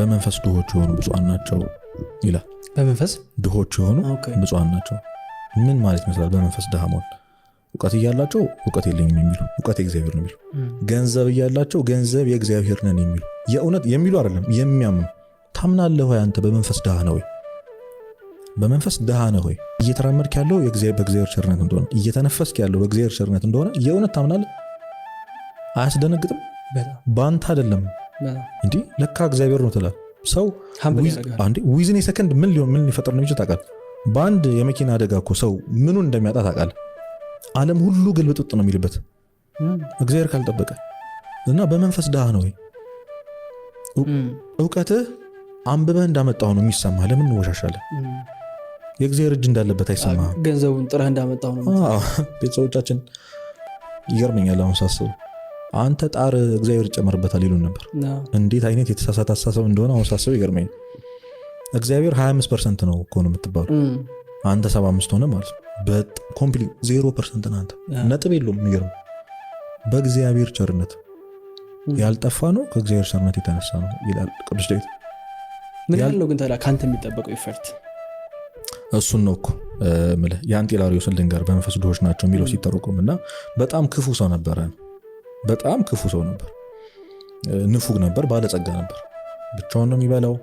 በመንፈስ ድሆች የሆኑ ብፁዓን ናቸው ይላል። በመንፈስ ድሆች የሆኑ ብፁዓን ናቸው። ምን ማለት ይመስላል? በመንፈስ ድሃ መሆን፣ እውቀት እያላቸው እውቀት የለኝም የሚሉ፣ እውቀት የእግዚአብሔር ነው የሚሉ፣ ገንዘብ እያላቸው ገንዘብ የእግዚአብሔር ነን የሚሉ፣ የእውነት የሚሉ አይደለም የሚያምኑ። ታምናለህ ወይ አንተ? በመንፈስ ድሃ ነህ ወይ? በመንፈስ ድሃ ነህ ወይ? እየተራመድክ ያለው በእግዚአብሔር ቸርነት እንደሆነ፣ እየተነፈስክ ያለው በእግዚአብሔር ቸርነት እንደሆነ የእውነት ታምናለህ? አያስደነግጥም? በአንተ አይደለም እንዲህ ለካ እግዚአብሔር ነው ትላለህ። ሰው within a second ምን ሊሆን ምን ሊፈጠር ነው ታውቃለህ? በአንድ የመኪና አደጋ እኮ ሰው ምኑን እንደሚያጣ ታውቃለህ? ዓለም ሁሉ ግልብጥጥ ነው የሚልበት እግዚአብሔር ካልጠበቀ። እና በመንፈስ ድሃ ነው ወይ? እውቀትህ አንብበህ እንዳመጣው ነው የሚሰማህ። ለምን እንወሻሻለን? የእግዚአብሔር እጅ እንዳለበት አይሰማህም። ገንዘቡን ጥረህ እንዳመጣው ነው። ቤተሰቦቻችን ይገርመኛል አሁን ሳስበው፣ አንተ ጣር እግዚአብሔር ይጨመርበታል ይሉን ነበር። እንዴት አይነት የተሳሳተ አስተሳሰብ እንደሆነ አሁን ሳስበው ይገርመኛል። እግዚአብሔር 25% ነው እኮ ነው የምትባሉ፣ አንተ 75 ሆነ ማለት ነው። Complete 0% ነህ አንተ፣ ነጥብ የለውም። የሚገርም በእግዚአብሔር ቸርነት ያልጠፋ ነው ከእግዚአብሔር ቸርነት የተነሳ ነው ይላል ቅዱስ ዳዊት። ምን ያህል ነው ግን ታዲያ ከአንተ የሚጠበቀው effort? እሱን ነው እኮ የምልህ። የአንጢላሪዮስን ልንገር፣ በመንፈስ ድሆች ናቸው የሚለው ሲተረጎም። እና በጣም ክፉ ሰው ነበረ። በጣም ክፉ ሰው ነበር። ንፉግ ነበር፣ ባለጸጋ ነበር። ብቻውን ነው የሚበላው።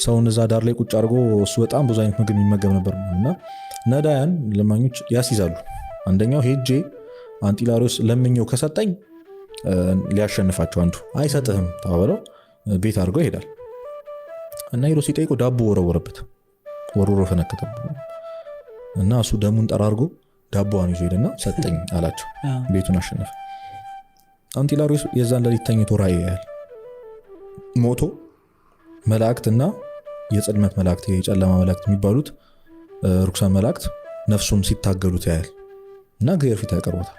ሰውን እዛ ዳር ላይ ቁጭ አድርጎ እሱ በጣም ብዙ አይነት ምግብ የሚመገብ ነበር። እና ነዳያን ለማኞች ያስይዛሉ። አንደኛው ሄጄ አንጢላሪዮስ ለምኘው ከሰጠኝ ሊያሸንፋቸው፣ አንዱ አይሰጥህም ተባብለው ቤት አድርገው ይሄዳል። እና ሄዶ ሲጠይቀው ዳቦ ወረወረበት፣ ወርውሮ ፈነከተ። እና እሱ ደሙን ጠራርጎ ዳቦዋን ይዞ ሄደና ሰጠኝ አላቸው። ቤቱን አሸነፈ። አንጢላሪዮስ የዛን ሌሊት ተኝቶ ራእይ ያያል። ሞቶ መላእክትና የጽልመት መላእክት፣ የጨለማ መላእክት የሚባሉት ርኩሳን መላእክት ነፍሱን ሲታገሉት ያያል እና እግዚአብሔር ፊት ያቀርቡታል።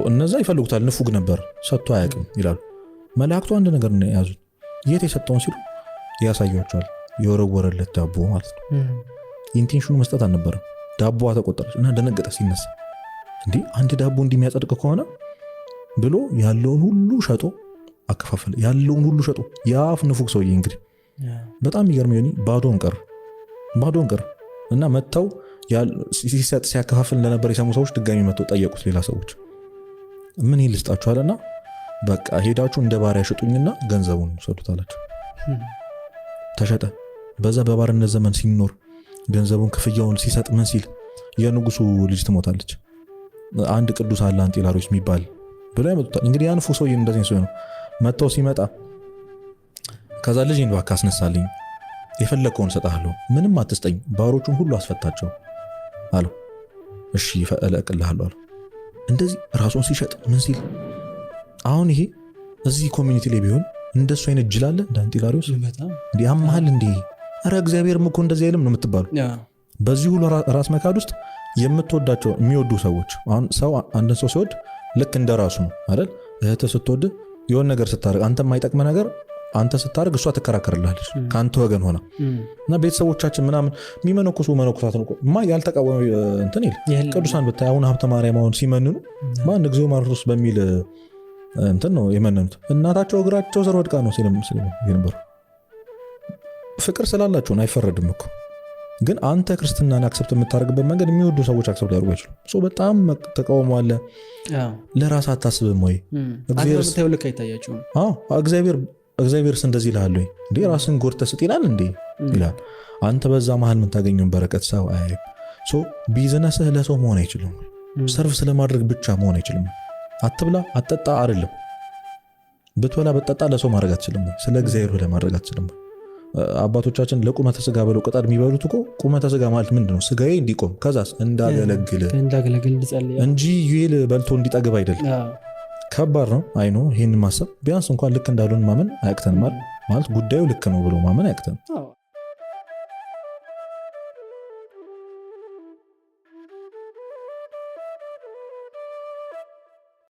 እነዛ ይፈልጉታል። ንፉግ ነበር፣ ሰጥቶ አያውቅም ይላሉ። መላእክቱ አንድ ነገር ነው የያዙት። የት የሰጠውን ሲሉ ያሳያቸዋል። የወረወረለት ዳቦ ማለት ነው። Intention ኑ መስጠት አልነበረም። ዳቦዋ ተቆጠረች እና ደነገጠ። ሲነሳ እንዲህ አንድ ዳቦ እንዲህ የሚያጸድቅ ከሆነ ብሎ ያለውን ሁሉ ሸጦ አከፋፈለ። ያለውን ሁሉ ሸጦ፣ የአፍ ንፉግ ሰውዬ እንግዲህ በጣም የሚገርም ዮኒ፣ ባዶን ቀር፣ ባዶን ቀር። እና መጥተው ሲሰጥ ሲያከፋፍል እንደነበር የሰሙ ሰዎች ድጋሚ መጥተው ጠየቁት። ሌላ ሰዎች ምን ልስጣችሁ አለና በቃ ሄዳችሁ እንደ ባሪያ ሽጡኝና ገንዘቡን ውሰዱት አላቸው። ተሸጠ። በዛ በባርነት ዘመን ሲኖር ገንዘቡን ክፍያውን ሲሰጥ ምን ሲል የንጉሱ ልጅ ትሞታለች። አንድ ቅዱስ አለ አንጢላሪዮስ የሚባል ብሎ ያመጡታል። እንግዲህ ያ ንፉግ ሰውዬ እንደዚህ ሰው ነው። መጥተው ሲመጣ ከዛ ልጄን እባክህ አስነሳልኝ፣ የፈለግከውን እሰጥሃለሁ፣ ምንም አትስጠኝ፣ ባሮቹን ሁሉ አስፈታቸው አለው። እሺ እለቅልሃለሁ አለው። እንደዚህ ራሱን ሲሸጥ ምን ሲል፣ አሁን ይሄ እዚህ community ላይ ቢሆን እንደሱ አይነት ጅል አለ እንደ አንጢላሪዮስ? እንዲህ ያመሃል እንዲህ፣ ኧረ እግዚአብሔርም እኮ እንደዚህ አይልም ነው የምትባሉ። በዚህ ሁሉ ራስ መካድ ውስጥ የምትወዳቸው የሚወዱ ሰዎች፣ አሁን ሰው አንድን ሰው ሲወድ ልክ እንደ ራሱ ነው አይደል? እህትህ ስትወድ የሆነ ነገር ስታደርግ፣ አንተ የማይጠቅመ ነገር አንተ ስታደርግ እሷ ትከራከርልሃለች ከአንተ ወገን ሆና። እና ቤተሰቦቻችን ምናምን የሚመነኩሱ መነኩሳትን እኮ ማ ያልተቃወመ እንትን የለ። ቅዱሳን ብታይ አሁን ሀብተ ማርያም አሁን ሲመንኑ ማን እግዚኦ ማርቶስ በሚል እንትን ነው የመነኑት። እናታቸው እግራቸው ስር ወድቃ ነው የነበሩ። ፍቅር ስላላቸውን አይፈረድም እኮ፣ ግን አንተ ክርስትናን accept የምታደርግበት መንገድ የሚወዱ ሰዎች accept ሊያደርጉ አይችሉም። በጣም ተቃውሞ አለ። ለራስ አታስብም ወይ? እግዚአብሔርስ እንደዚህ ይልሃል ወይ እንዴ? ራስን ጎድተህ ስጥ ይላል እንዴ ይላል። አንተ በዛ መሀል የምታገኘውን በረከት ሰው አያይም። ቢዝነስህ ለሰው መሆን አይችልም። Serve ስለማድረግ ብቻ መሆን አይችልም። አትብላ አትጠጣ አይደለም። ብትበላ ብትጠጣ ለሰው ማድረግ አትችልም ወይ? ስለ እግዚአብሔር ብለህ ማድረግ አትችልም ወይ? አባቶቻችን ለቁመተ ስጋ ብለው ቅጠል የሚበሉት እኮ ቁመተ ስጋ ማለት ምንድን ነው? ስጋዬ እንዲቆም ከዛስ እንዳገለግል እንጂ ዩኤል በልቶ እንዲጠግብ አይደለም። ከባድ ነው I know ይህን ማሰብ። ቢያንስ እንኳን ልክ እንዳልሆን ማመን አያቅተንም ማለት ጉዳዩ ልክ ነው ብሎ ማመን አያቅተንም።